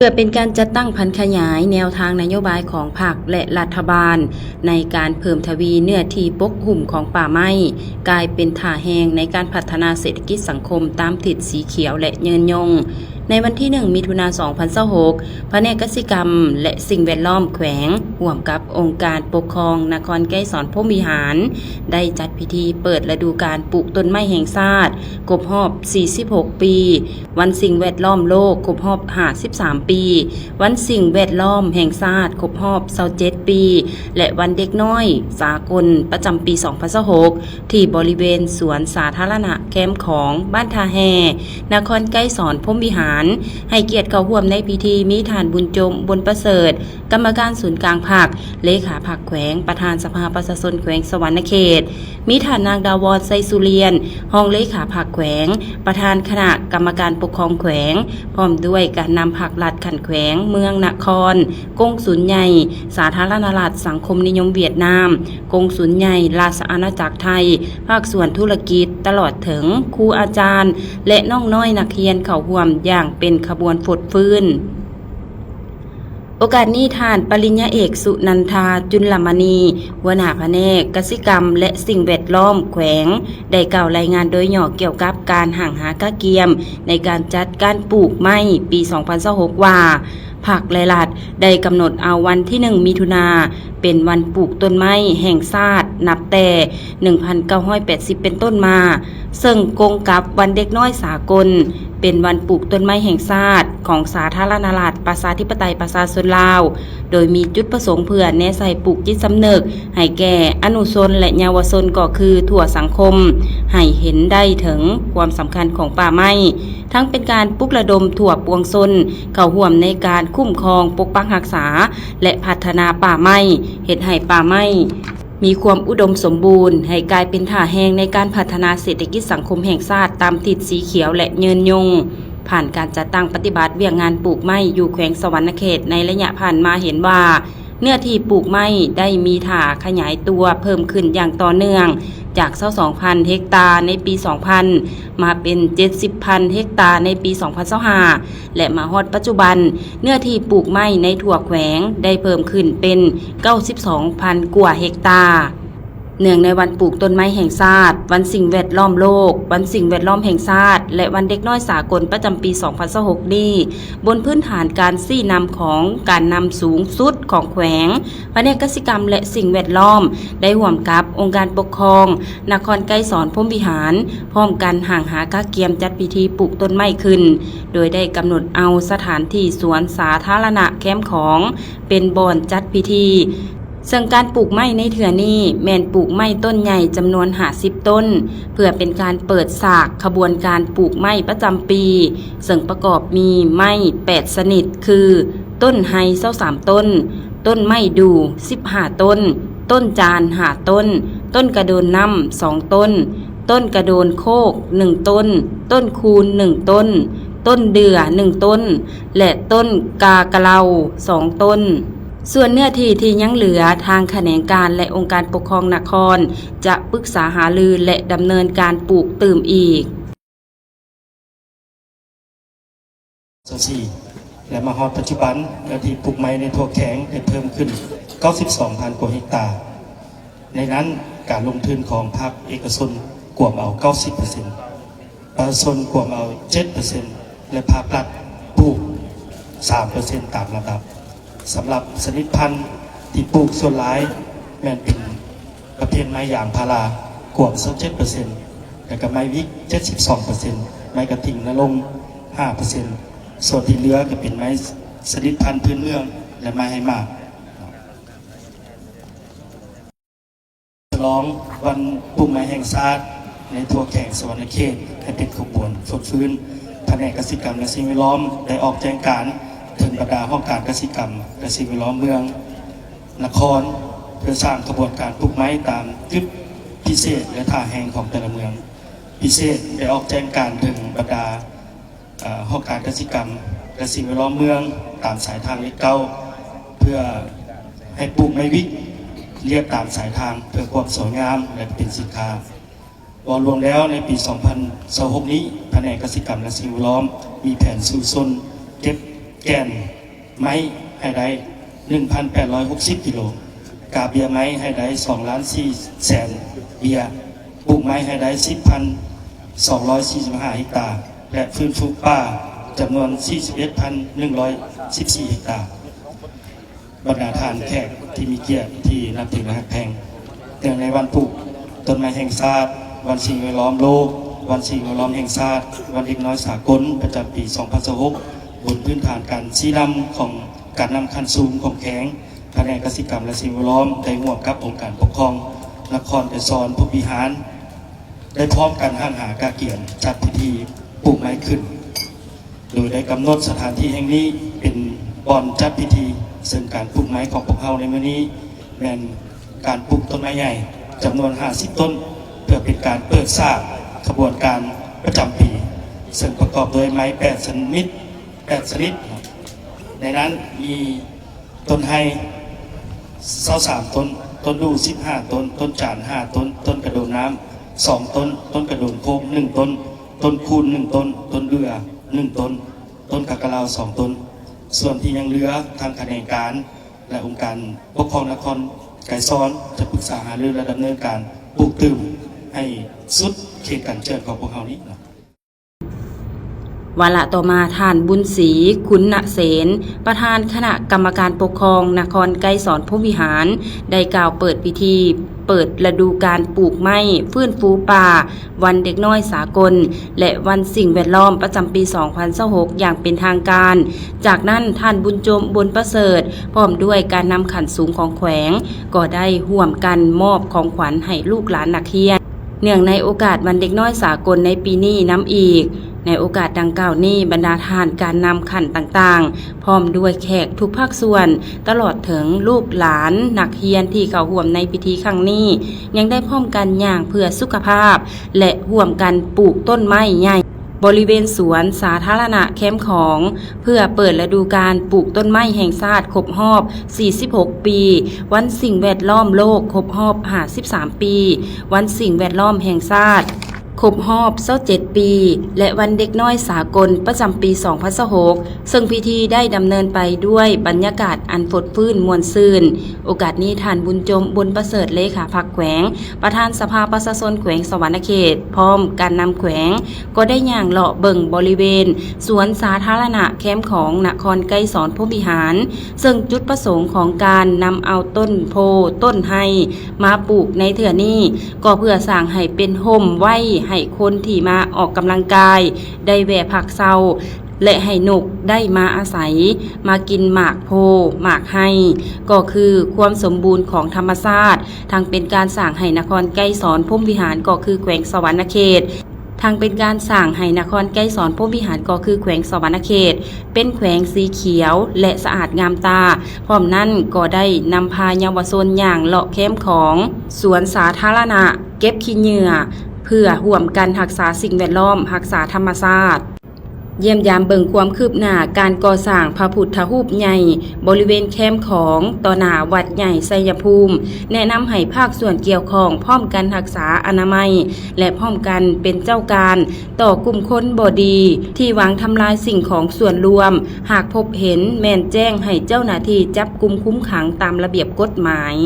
ເພື່ອເປັນການຈັດຕັ້ງຜັນຂະຫຍາຍແນວທາງນະໂຍບາຍຂອງພັກ ແລະ ລັດຖະບານ ໃນການເພີ່ມທະວີເນື້ອທີ່ປົກຫຸ້ມຂອງປ່າໄມ້ ກາຍເປັນທ່າແຮງໃນການພັດທະນາເສດຖະກິດສັງຄົມຕາມທິດສີຂຽວ ແລະ ຍືນຍົງ. ໃນວັນທີໜຶ່ງ ມິຖຸນາ ສອງພັນຊາວຫົກ ພະແນກກະສິກຳ ແລະ ສິ່ງແວດລ້ອມແຂວງ ຮ່ວມກັບອົງການປົກຄອງນະຄອນໄກສອນພົມວິຫານ ໄດ້ຈັດພິທີເປີດລະດູການປູກຕົ້ນໄມ້ແຫ່ງຊາດຄົບຮອບສີ່ສິບຫົກປີ, ວັນສິ່ງແວດລ້ອມໂລກຄົບຮອບຫ້າສິບສາມປີ, ວັນສິ່ງແວດລ້ອມແຫ່ງຊາດຄົບຮອບຊາວເຈັດປີ ແລະ ວັນເດັກນ້ອຍສາກົນປະຈຳປີສອງພັນຊາວຫົກ ທີ່ບໍລິເວນສວນສາທາລະນະແຄມຂອງ ບ້ານທ່າແຮ່ ນະຄອນໄກສອນພົມວິຫານ. ໃຫ້ກຽດເຂົ້າຮ່ວມໃນພິທີມີທ່ານ ບຸນຈົມ ບຸນປະເສີດ ກຳມະການສູນກາງພັກ, ເລຂາພັກແຂວງ, ປະທານສະພາປະຊາຊົນແຂວງສະຫວັນນະເຂດ, ມີທ່ານນາງ ດາວອນ ໄຊສຸລຽນ ຮອງເລຂາພັກແຂວງ, ປະທານຄະນະກຳມະການປົກຄອງແຂວງ, ພ້ອມດ້ວຍການນຳພັກລັດຂັ້ນແຂວງ, ເມືອງ, ນະຄອນ, ກົງສູນໃຫຍ່ສາທາລະນະລັດສັງຄົມນິຍົມຫວຽດນາມ, ກົງສູນໃຫຍ່ລາຊະອານາຈັກໄທ, ພາກສ່ວນທຸລະກິດ, ຕະຫຼອດເຖິງຄູອາຈານ ແລະ ນ້ອງນ້ອຍນັກຮຽນເຂົ້າຮ່ວມຢ່າງເປັນຂະບວນຟົດຟື້ນ. ໂອກາດນີ້ ທ່ານ ປະລິນຍາເອກ ສຸນັນທາ ຈຸນລະມະນີ ຫົວໜ້າພະແນກກະສິກຳ ແລະ ສິ່ງແວດລ້ອມແຂວງ ໄດ້ກ່າວລາຍງານໂດຍຫຍໍ້ກ່ຽວກັບການຫ້າງຫາກະກຽມໃນການຈັດການປູກໄມ້ປີສອງພັນຊາວຫົກ ວ່າ ພັກ ແລະ ລັດ ໄດ້ກຳນົດເອົາວັນທີໜຶ່ງ ມິຖຸນາ ເປັນວັນປູກຕົ້ນໄມ້ແຫ່ງຊາດ ນັບແຕ່ໜຶ່ງພັນເກົ້າຮ້ອຍແປດສິບເປັນຕົ້ນມາ, ເຊິ່ງກົງກັບວັນເດັກນ້ອຍສາກົນ ເປັນວັນປູກຕົ້ນໄມ້ແຫ່ງຊາດຂອງສາທາລະນະລັດ ປະຊາທິປະໄຕ ປະຊາຊົນລາວ, ໂດຍມີຈຸດປະສົງເພື່ອແນໃສ່ປູກຈິດສຳນຶກໃຫ້ແກ່ອະນຸຊົນ ແລະ ເຍົາວະຊົນ ກໍຄືທົ່ວສັງຄົມ ໃຫ້ເຫັນໄດ້ເຖິງຄວາມສຳຄັນຂອງປ່າໄມ້, ທັງເປັນການປຸກລະດົມທົ່ວປວງຊົນເຂົ້າຮ່ວມໃນການຄຸ້ມຄອງ, ປົກປັກຮັກສາ ແລະ ພັດທະນາປ່າໄມ້, ເຮັດໃຫ້ປ່າໄມ້ ມີຄວາມອຸດົມສົມບູນ ໃຫ້ກາຍເປັນທ່າແຮງໃນການພັດທະນາເສດຖະກິດສັງຄົມແຫ່ງຊາດຕາມທິດສີຂຽວ ແລະ ຍືນຍົງ. ຜ່ານການຈັດຕັ້ງປະຕິບັດວຽກງານປູກໄມ້ຢູ່ແຂວງສະຫວັນນະເຂດໃນໄລຍະຜ່ານມາ ເຫັນວ່າເນື້ອທີ່ປູກໄມ້ໄດ້ມີທ່າຂະຫຍາຍຕົວເພີ່ມຂຶ້ນຢ່າງຕໍ່ເນື່ອງ ຈາກຊາວສອງພັນເຮັກຕາໃນປີສອງພັນ ມາເປັນເຈັດສິບພັນເຮັກຕາໃນປີສອງພັນຊາວຫ້າ ແລະ ມາຮອດປັດຈຸບັນ ເນື້ອທີ່ປູກໄມ້ໃນທົ່ວແຂວງໄດ້ເພີ່ມຂຶ້ນເປັນເກົ້າສິບສອງພັນກວ່າເຮັກຕາ. ເນື່ອງໃນວັນປູກຕົ້ນໄມ້ແຫ່ງຊາດ, ວັນສິ່ງແວດລ້ອມໂລກ, ວັນສິ່ງແວດລ້ອມແຫ່ງຊາດ ແລະ ວັນເດັກນ້ອຍສາກົນປະຈຳປີສອງພັນຊາວຫົກນີ້, ບົນພື້ນຖານການຊີ້ນຳຂອງການນຳສູງສຸດຂອງແຂວງ, ພະແນກກະສິກຳ ແລະ ສິ່ງແວດລ້ອມ ໄດ້ຮ່ວມກັບອົງການປົກຄອງນະຄອນໄກສອນພົມວິຫານ ພ້ອມກັນຫ້າງຫາກະກຽມຈັດພິທີປູກຕົ້ນໄມ້ຂຶ້ນ, ໂດຍໄດ້ກຳນົດເອົາສະຖານທີ່ສວນສາທາລະນະແຄມຂອງເປັນບ່ອນຈັດພິທີ, ເຊິ່ງການປູກໄມ້ໃນເທື່ອນີ້ແມ່ນປູກໄມ້ຕົ້ນໃຫຍ່ຈຳນວນຫ້າສິບຕົ້ນ ເພື່ອເປັນການເປີດສາກຂະບວນການປູກໄມ້ປະຈຳປີ, ເຊິ່ງປະກອບມີໄມ້ແປດຊະນິດ ຄື ຕົ້ນໄຮຊາວສາມຕົ້ນ, ຕົ້ນໄມ້ດູ່ສິບຫ້າຕົ້ນ, ຕົ້ນຈານຫ້າຕົ້ນ, ຕົ້ນກະໂດນນ້ຳສອງຕົ້ນ, ຕົ້ນກະໂດນໂຄກໜຶ່ງຕົ້ນ, ຕົ້ນຄູນໜຶ່ງຕົ້ນ, ຕົ້ນເດື່ອໜຶ່ງຕົ້ນ ແລະ ຕົ້ນກາກະເລົາສອງຕົ້ນ. ສ່ວນເນື້ອທີ່ທີ່ຍັງເຫຼືອ, ທາງຂະແໜງການ ແລະ ອົງການປົກຄອງນະຄອນ ຈະປຶກສາຫາລື ແລະ ດຳເນີນການປູກຕື່ມອີກ. ຊາວສີ່ ແລະ ມາຮອດປັດຈຸບັນ, ເນື້ອທີ່ປູກໄມ້ໃນທົ່ວແຂວງໄດ້ເພີ່ມຂຶ້ນເກົ້າສິບສອງພັນກວ່າເຮັກຕາ. ໃນນັ້ນ, ການລົງທຶນຂອງພາກເອກະຊົນກວມເອົາເກົ້າສິບເປີເຊັນ, ປະຊາຊົນກວມເອົາເຈັດເປີເຊັນ ແລະ ພາກລັດປູກສາມເປີເຊັນຕາມລຳດັບ. ສຳລັບຊະນິດພັນທີ່ປູກສ່ວນຫຼາຍແມ່ນເປັນປະເພດໄມ້ຢາງພາລາ ກວມຊາວເຈັດເປີເຊັນ ແລະ ກະໄມ້ວິກເຈັດສິບສອງເປີເຊັນ, ໄມ້ກະທິງນະລົງຫ້າເປີເຊັນ, ສ່ວນທີ່ເຫຼືອກະເປັນໄມ້ຊະນິດພັນພື້ນເມືອງ ແລະ ໄມ້ໃຫ້ໝາກ. ສະຫຼອງວັນປູກໄມ້ແຫ່ງຊາດໃນທົ່ວແຂວງສະຫວັນນະເຂດໃຫ້ເປັນຂະບວນຟົດຟື້ນ, ພະແນກກະສິກຳ ແລະ ສິ່ງແວດລ້ອມ ໄດ້ອອກແຈ້ງການເຖິງບັນດາຫ້ອງການກະສິກຳ ແລະ ສິ່ງແວດລ້ອມເມືອງ, ນະຄອນ ເພື່ອສ້າງຂະບວນການປູກໄມ້ຕາມຈຸດພິເສດ ແລະ ທ່າແຮງຂອງແຕ່ລະເມືອງ. ພິເສດໄດ້ອອກແຈ້ງການເຖິງບັນດາ ເອີ ຫ້ອງການກະສິກຳ ແລະ ສິ່ງແວດລ້ອມເມືອງ ຕາມສາຍທາງເລກເກົ້າ ເພື່ອໃຫ້ປູກໄມ້ວິກລຽບຕາມສາຍທາງ ເພື່ອຄວາມສວຍງາມ ແລະ ເປັນສິນຄ້າ. ເວົ້າລວມແລ້ວ, ໃນປີສອງພັນຊາວຫົກນີ້, ພະແນກກະສິກຳ ແລະ ສິ່ງແວດລ້ອມ ມີແຜນສູ້ຊົນເກັບ ແກ່ນໄມ້ໃຫ້ໄດ້ໜຶ່ງພັນແປດຮ້ອຍຫົກສິບກິໂລ, ກາເບ້ຍໄມ້ໃຫ້ໄດ້ສອງລ້ານສີ່ແສນເບ້ຍ, ປູກໄມ້ໃຫ້ໄດ້ສິບພັນສອງຮ້ອຍສີ່ສິບຫ້າເຮັກຕາ ແລະ ຟື້ນຟູປ່າຈຳນວນສີ່ສິບເອັດພັນໜຶ່ງຮ້ອຍສິບສີ່ເຮັກຕາ. ບັນດາທ່ານແຂກທີ່ມີກຽດທີ່ນັບຖື ແລະ ຮັກແພງ, ເນື່ອງໃນວັນປູກຕົ້ນໄມ້ແຫ່ງຊາດ, ວັນສິ່ງແວດລ້ອມໂລກ, ວັນສິ່ງແວດລ້ອມແຫ່ງຊາດ, ວັນເດັກນ້ອຍສາກົນປະຈຳປີສອງພັນຊາວຫົກ ບົນພື້ນຖານການຊີ້ນຳຂອງການນຳຂັ້ນສູງຂອງແຂວງ, ພະແນກກະສິກຳ ແລະ ສິ່ງແວດລ້ອມ ໄດ້ຮ່ວມກັບອົງການປົກຄອງນະຄອນໄກສອນພົມວິຫານ ໄດ້ພ້ອມກັນຫ້າງຫາກະກຽມຈັດພິທີປູກໄມ້ຂຶ້ນ, ໂດຍໄດ້ກຳນົດສະຖານທີ່ແຫ່ງນີ້ເປັນບ່ອນຈັດພິທີ, ເຊິ່ງການປູກໄມ້ຂອງພວກເຮົາໃນມື້ນີ້ແມ່ນການປູກຕົ້ນໄມ້ໃຫຍ່ຈຳນວນຫ້າສິບຕົ້ນ ເພື່ອເປັນການເປີດສາກຂະບວນການປະຈຳປີ, ເຊິ່ງປະກອບດ້ວຍໄມ້ແປດຊະນິດ, ແປດຊະນິດ, ໃນນັ້ນມີ ຕົ້ນໄຮຊາວສາມຕົ້ນ, ຕົ້ນດູ່ສິບຫ້າຕົ້ນ, ຕົ້ນຈານຫ້າຕົ້ນ, ຕົ້ນກະໂດນນ້ຳສອງຕົ້ນ, ຕົ້ນກະໂດນໂຄກໜຶ່ງຕົ້ນ, ຕົ້ນຄູນໜຶ່ງຕົ້ນ, ຕົ້ນເບືອໜຶ່ງຕົ້ນ, ຕົ້ນກະກະລາວສອງຕົ້ນ. ສ່ວນທີ່ຍັງເຫຼືອ, ທາງຂະແໜງການ ແລະ ອົງການປົກຄອງນະຄອນໄກສອນ ຈະປຶກສາຫາລື ແລະ ດຳເນີນການປູກຕື່ມໃຫ້ສຸດເຂດການເຈື່ອນຂອງພວກເຮົານີ້ເນາະ. ວາລະຕໍ່ມາ, ທ່ານ ບຸນສີ ຄຸນນະເສນ, ປະທານຄະນະກຳມະການປົກຄອງນະຄອນໄກສອນພົມວິຫານ ໄດ້ກ່າວເປີດພິທີເປີດລະດູການປູກໄມ້, ຟື້ນຟູປ່າ, ວັນເດັກນ້ອຍສາກົນ ແລະ ວັນສິ່ງແວດລ້ອມປະຈຳປີສອງພັນຊາວຫົກ ຢ່າງເປັນທາງການ. ຈາກນັ້ນ, ທ່ານ ບຸນຈົມ ບຸນປະເສີດ ພ້ອມດ້ວຍການນຳຂັ້ນສູງຂອງແຂວງ ກໍໄດ້ຮ່ວມກັນມອບຂອງຂວັນໃຫ້ລູກຫຼານນັກຮຽນ ເນື່ອງໃນໂອກາດວັນເດັກນ້ອຍສາກົນໃນປີນີ້ນຳອີກ. ໃນໂອກາດດັ່ງກ່າວນີ້, ບັນດາທ່ານການນຳຂັ້ນຕ່າງໆ ພ້ອມດ້ວຍແຂກທຸກພາກສ່ວນ, ຕະຫຼອດເຖິງລູກຫຼານນັກຮຽນທີ່ເຂົ້າຮ່ວມໃນພິທີຄັ້ງນີ້, ຍັງໄດ້ພ້ອມກັນຍ່າງເພື່ອສຸຂະພາບ ແລະ ຮ່ວມກັນປູກຕົ້ນໄມ້ໃຫຍ່ ບໍລິເວນສວນສາທາລະນະແຄມຂອງ ເພື່ອເປີດລະດູການປູກຕົ້ນໄມ້ແຫ່ງຊາດຄົບຮອບສີ່ສິບຫົກປີ, ວັນສິ່ງແວດລ້ອມໂລກຄົບຮອບຫ້າສິບສາມປີ, ວັນສິ່ງແວດລ້ອມແຫ່ງຊາດຄົບຮອບຊາວເຈັດປີ ແລະ ວັນເດັກນ້ອຍສາກົນປະຈຳປີສອງພັນຊາວຫົກ ເຊິ່ງພິທີໄດ້ດຳເນີນໄປດ້ວຍບັນຍາກາດອັນຟົດຟື້ນມ່ວນຊື່ນ. ໂອກາດນີ້, ທ່ານ ບຸນຈົມ ບຸນປະເສີດ ເລຂາພັກແຂວງ, ປະທານສະພາປະຊາຊົນແຂວງສະຫວັນນະເຂດ ພ້ອມການນຳແຂວງ ກໍໄດ້ຍ່າງເລາະເບິ່ງບໍລິເວນສວນສາທາລະນະແຄມຂອງນະຄອນໄກສອນພົມວິຫານ, ເຊິ່ງຈຸດປະສົງຂອງການນຳເອົາຕົ້ນໂພຕົ້ນໄຮມາປູກໃນເທື່ອນີ້ ກໍເພື່ອສ້າງໃຫ້ເປັນຮົ່ມໄວ້ໃຫ້ຄົນທີ່ມາອອກກຳລັງກາຍໄດ້ແວ່ພັກເຊົາ ແລະ ໃຫ້ນົກໄດ້ມາອາໄສ, ມາກິນໝາກໂພ, ໝາກໄຮ, ກໍຄືຄວາມສົມບູນຂອງທຳມະຊາດ, ທັງເປັນການສ້າງໃຫ້ນະຄອນໄກສອນພົມວິຫານ ກໍຄືແຂວງສະຫວັນນະເຂດ, ທັງເປັນການສ້າງໃຫ້ນະຄອນໄກສອນພົມວິຫານ ກໍຄືແຂວງສະຫວັນນະເຂດ ເປັນແຂວງສີຂຽວ ແລະ ສະອາດງາມຕາ. ພ້ອມນັ້ນກໍໄດ້ນຳພາເຍົາວະຊົນຍ່າງເລາະແຄມຂອງສວນສາທາລະນະ, ເກັບຂີ້ເຫຍື້ອ ເພື່ອຮ່ວມກັນຮັກສາສິ່ງແວດລ້ອມ, ຮັກສາທຳມະຊາດ. ຢ້ຽມຢາມເບິ່ງຄວາມຄືບໜ້າການກໍ່ສ້າງພະພຸດທະຮູບໃຫຍ່ບໍລິເວນແຄມຂອງ ຕໍ່ໜ້າວັດໃຫຍ່ໄຊຍະພູມ, ແນະນຳໃຫ້ພາກສ່ວນກ່ຽວຂ້ອງພ້ອມກັນຮັກສາອະນາໄມ ແລະ ພ້ອມກັນເປັນເຈົ້າການຕໍ່ກຸ່ມຄົນບໍ່ດີ ທີ່ຫວັງທຳລາຍສິ່ງຂອງສ່ວນລວມ, ຫາກພົບເຫັນແມ່ນແຈ້ງໃຫ້ເຈົ້າໜ້າທີ່ຈັບກຸມຄຸມຂັງຕາມລະບຽບກົດໝາຍ.